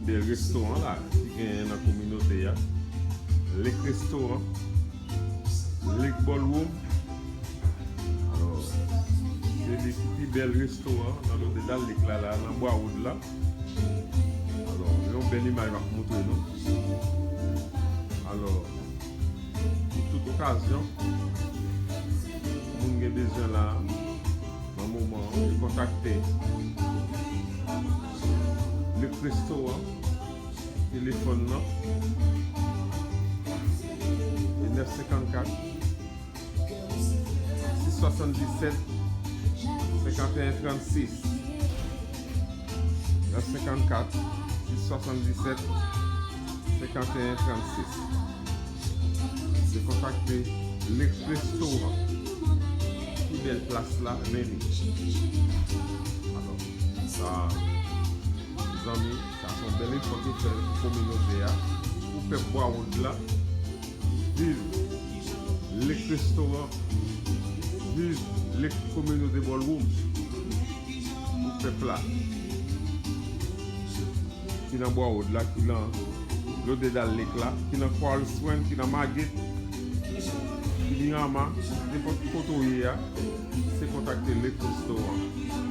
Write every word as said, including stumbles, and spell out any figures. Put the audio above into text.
Bèl restoran la ki genyen nan kominote a. Lake Restaurant, Lake Ballroom. Alò, se li ki pi bèl restoran nan Lauderdale Lake la, la, nan Broward la. Alò, yon bèl imaj m ap montre nou. Alò, pou tout okazyon, moun gen bezwen la, nan moman an, yo kontakte Lake Restaurant, telefòn nan, se nèf senkannkat, sis swasanndisèt, senkanteyen trannsis. Nèf senkannkat, sis swasanndisèt, senkanteyen trannsis. Se kontakte Lake Restaurant. Pi bèl plas la, men li. Alò, sa, zanmi, sa se yon bèl efò ki fè pou kominote a, pou pèp Broward la. Viv Lake Restaurant, viv Lake Community Ballroom, pou pèp la ki nan Broward la, ki nan Lauderdale Lake la, ki nan Quarry Strand, ki nan Margate, ki Miramar, nenpòt kote w ye a, se kontakte Lake Restaurant.